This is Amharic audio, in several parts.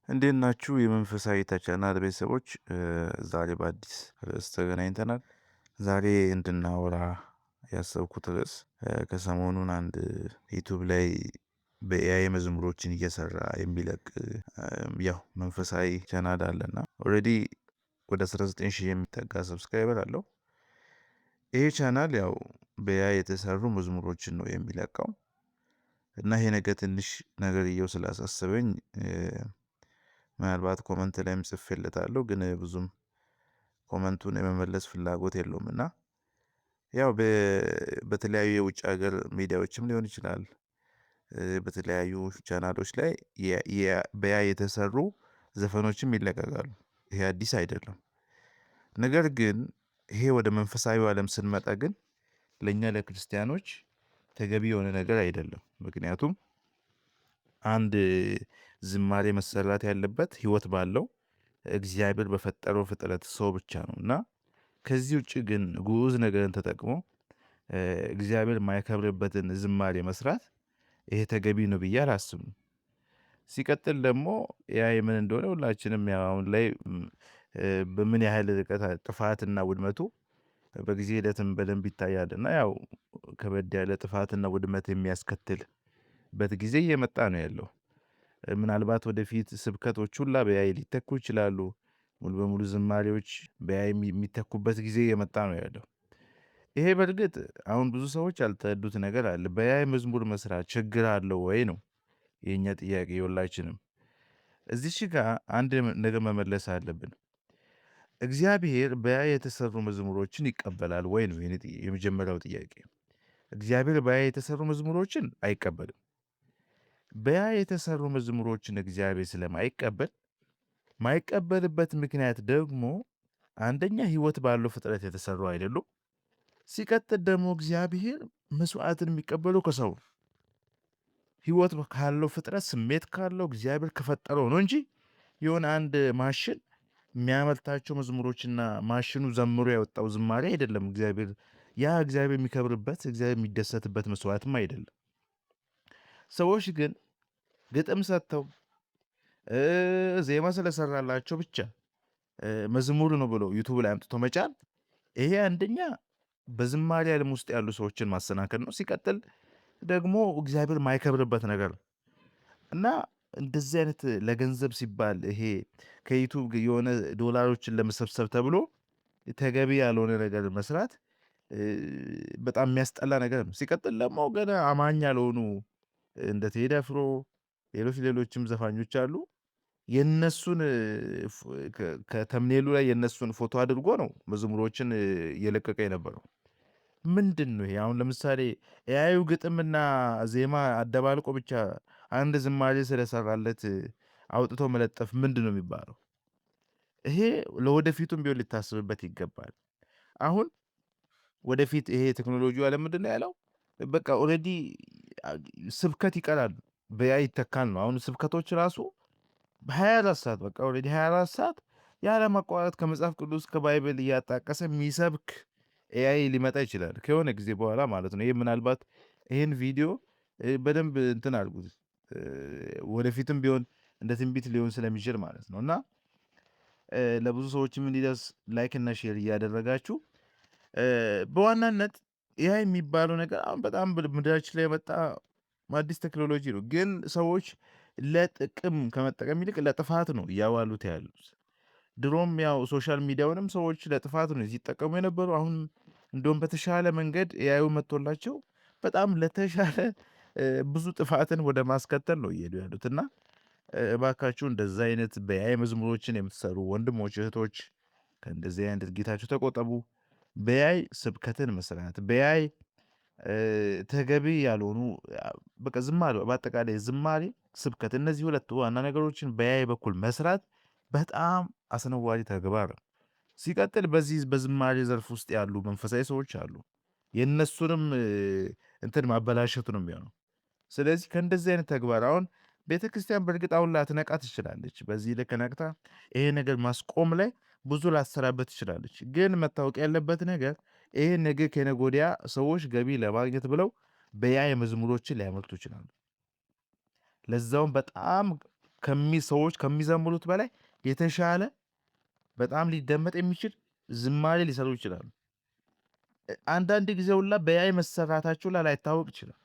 እንዴት ናችሁ? የመንፈሳዊ ቻናል ቤተሰቦች፣ ዛሬ በአዲስ ርዕስ ተገናኝተናል። ዛሬ እንድናወራ ያሰብኩት ርዕስ ከሰሞኑን አንድ ዩቱብ ላይ በ AI መዝሙሮችን እየሰራ የሚለቅ ያው መንፈሳዊ ቻናል አለና already ወደ 19 ሺህ የሚጠጋ subscriber አለው። ይሄ ቻናል ያው በ AI የተሰሩ መዝሙሮችን ነው የሚለቀው እና ይሄ ነገር ትንሽ ነገርየው ስላሳሰበኝ ምናልባት comment ላይም ጽፌለታለሁ፣ ግን ብዙም comment ኡን የመመለስ ፍላጎት የለውም። እና ያው በተለያዩ የውጭ ሀገር ሚዲያዎችም ሊሆን ይችላል፣ በተለያዩ ቻናሎች ላይ በ AI የተሰሩ ዘፈኖችም ይለቀቃሉ። ይሄ አዲስ አይደለም። ነገር ግን ይሄ ወደ መንፈሳዊ ዓለም ስንመጣ ግን ለእኛ ለክርስቲያኖች ተገቢ የሆነ ነገር አይደለም። ምክንያቱም አንድ ዝማሬ መሰራት ያለበት ሕይወት ባለው እግዚአብሔር በፈጠረው ፍጥረት ሰው ብቻ ነው፣ እና ከዚህ ውጭ ግን ግዑዝ ነገርን ተጠቅሞ እግዚአብሔር የማይከብርበትን ዝማሬ መስራት ይሄ ተገቢ ነው ብዬ አላስብም። ሲቀጥል ደግሞ ያ ምን እንደሆነ ሁላችንም ያው አሁን ላይ በምን ያህል ርቀት ጥፋትና ውድመቱ በጊዜ ሂደትም በደንብ ይታያል፣ እና ያው ከበድ ያለ ጥፋትና ውድመት የሚያስከትልበት ጊዜ እየመጣ ነው ያለው። ምናልባት ወደፊት ስብከቶች ሁላ በ AI ሊተኩ ይችላሉ። ሙሉ በሙሉ ዝማሬዎች በ AI የሚተኩበት ጊዜ እየመጣ ነው ያለው። ይሄ በእርግጥ አሁን ብዙ ሰዎች ያልተረዱት ነገር አለ። በ AI መዝሙር መስራት ችግር አለው ወይ ነው የእኛ ጥያቄ የሁላችንም። እዚች ጋር አንድ ነገር መመለስ አለብን። እግዚአብሔር በ AI የተሰሩ መዝሙሮችን ይቀበላል ወይ ነው የመጀመሪያው ጥያቄ። እግዚአብሔር በ AI የተሰሩ መዝሙሮችን አይቀበልም። በ AI የተሰሩ መዝሙሮችን እግዚአብሔር ስለማይቀበል፣ ማይቀበልበት ምክንያት ደግሞ አንደኛ ሕይወት ባለው ፍጥረት የተሰሩ አይደሉም። ሲቀጥል ደግሞ እግዚአብሔር መስዋዕትን የሚቀበለው ከሰው ነው። ሕይወት ካለው ፍጥረት፣ ስሜት ካለው፣ እግዚአብሔር ከፈጠረው ነው እንጂ የሆነ አንድ ማሽን የሚያመርታቸው መዝሙሮችና ማሽኑ ዘምሮ ያወጣው ዝማሬ አይደለም። እግዚአብሔር ያ እግዚአብሔር የሚከብርበት፣ እግዚአብሔር የሚደሰትበት መስዋዕትም አይደለም። ሰዎች ግን ግጥም ሰጥተው ዜማ ስለሰራላቸው ብቻ መዝሙር ነው ብለው ዩቱብ ላይ አምጥቶ መጫን፣ ይሄ አንደኛ በዝማሬ ዓለም ውስጥ ያሉ ሰዎችን ማሰናከል ነው። ሲቀጥል ደግሞ እግዚአብሔር የማይከብርበት ነገር ነው። እና እንደዚህ አይነት ለገንዘብ ሲባል ይሄ ከዩቱብ የሆነ ዶላሮችን ለመሰብሰብ ተብሎ ተገቢ ያልሆነ ነገር መስራት በጣም የሚያስጠላ ነገር ነው። ሲቀጥል ደግሞ ገና አማኝ ያልሆኑ እንደ ቴዲ አፍሮ፣ ሌሎች ሌሎችም ዘፋኞች አሉ። የነሱን ከ thumbnail ኡ ላይ የነሱን ፎቶ አድርጎ ነው መዝሙሮችን እየለቀቀ የነበረው። ምንድን ነው ይሄ? አሁን ለምሳሌ AI ዩ ግጥምና ዜማ አደባልቆ ብቻ አንድ ዝማሬ ስለሰራለት አውጥቶ መለጠፍ ምንድን ነው የሚባለው? ይሄ ለወደፊቱም ቢሆን ሊታሰብበት ይገባል። አሁን ወደፊት ይሄ ቴክኖሎጂ ዓለም ምንድን ነው ያለው? በቃ already ስብከት ይቀራል፣ በ AI ይተካል ነው። አሁን ስብከቶች ራሱ በ24 ሰዓት፣ በቃ already 24 ሰዓት ያለማቋረጥ ከመጽሐፍ ቅዱስ፣ ከ Bible እያጣቀሰ የሚሰብክ AI ሊመጣ ይችላል ከሆነ ጊዜ በኋላ ማለት ነው። ይሄ ምናልባት ይህን ቪዲዮ በደንብ እንትን አድርጉት፣ ወደፊትም ቢሆን እንደ ትንቢት ሊሆን ስለሚችል ማለት ነው። እና ለብዙ ሰዎችም እንዲደርስ like እና share እያደረጋችሁ፣ በዋናነት ይህ የሚባለው ነገር አሁን በጣም ምድራችን ላይ የመጣ አዲስ ቴክኖሎጂ ነው። ግን ሰዎች ለጥቅም ከመጠቀም ይልቅ ለጥፋት ነው እያዋሉት ያሉት። ድሮም ያው social media ውንም ሰዎች ለጥፋት ነው ሲጠቀሙ የነበሩ። አሁን እንደውም በተሻለ መንገድ AI ዩ መጥቶላቸው በጣም ለተሻለ ብዙ ጥፋትን ወደ ማስከተል ነው እየሄዱ ያሉት። እና እባካችሁ እንደዛ አይነት በ AI መዝሙሮችን የምትሰሩ ወንድሞች፣ እህቶች፣ ከእንደዚህ አይነት ድርጊታችሁ ተቆጠቡ። በ AI ስብከትን መስራት፣ በ AI ተገቢ ያልሆኑ በቃ ዝማሬ፣ በአጠቃላይ ዝማሬ፣ ስብከት፣ እነዚህ ሁለት ዋና ነገሮችን በ AI በኩል መስራት በጣም አስነዋሪ ተግባር ነው። ሲቀጥል በዚህ በዝማሬ ዘርፍ ውስጥ ያሉ መንፈሳዊ ሰዎች አሉ። የእነሱንም እንትን ማበላሸቱ ነው የሚሆነው። ስለዚህ ከእንደዚህ አይነት ተግባር አሁን ቤተክርስቲያን በእርግጥ አሁን ላትነቃ ትችላለች። በዚህ ልክ ነቅታ ይሄ ነገር ማስቆም ላይ ብዙ ላትሰራበት ትችላለች። ግን መታወቅ ያለበት ነገር ይሄ ነገ ከነገ ወዲያ ሰዎች ገቢ ለማግኘት ብለው በ AI መዝሙሮችን ሊያመርቱ ይችላሉ። ለዛውም በጣም ሰዎች ከሚዘምሩት በላይ የተሻለ በጣም ሊደመጥ የሚችል ዝማሬ ሊሰሩ ይችላሉ። አንዳንድ ጊዜ ሁላ በ AI መሰራታቸው ላይ ላይታወቅ ይችላል።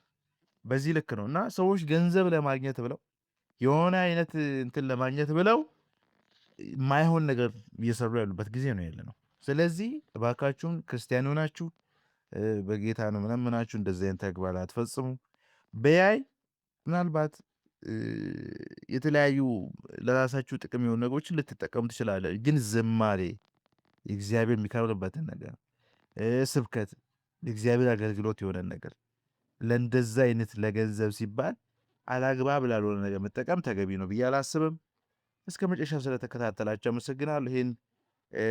በዚህ ልክ ነው። እና ሰዎች ገንዘብ ለማግኘት ብለው፣ የሆነ አይነት እንትን ለማግኘት ብለው የማይሆን ነገር እየሰሩ ያሉበት ጊዜ ነው ያለነው። ስለዚህ እባካችሁን ክርስቲያን ሆናችሁ፣ በጌታ ነው ምለምናችሁ፣ እንደዚህ አይነት ተግባር አትፈጽሙ። በ AI ምናልባት የተለያዩ ለራሳችሁ ጥቅም የሆኑ ነገሮችን ልትጠቀሙ ትችላላችሁ። ግን ዝማሬ፣ እግዚአብሔር የሚከብርበትን ነገር፣ ስብከት፣ የእግዚአብሔር አገልግሎት የሆነን ነገር ለእንደዛ አይነት ለገንዘብ ሲባል አላግባብ ላልሆነ ነገር መጠቀም ተገቢ ነው ብዬ አላስብም። እስከ መጨረሻው ስለተከታተላችሁ አመሰግናለሁ። ይህን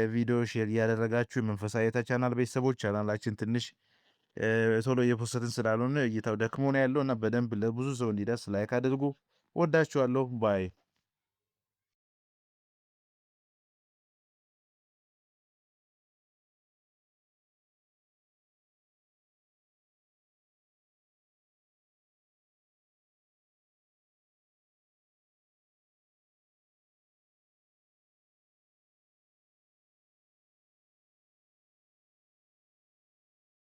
ቪዲዮ share እያደረጋችሁ የመንፈሳዊ እይታ ቻናል ቤተሰቦች፣ ቻናላችን ትንሽ ቶሎ እየ post ን ስላልሆነ እይታው ደክሞ ነው ያለው እና በደንብ ለብዙ ሰው እንዲደርስ like አድርጉ። ወዳችኋለሁ። Bye.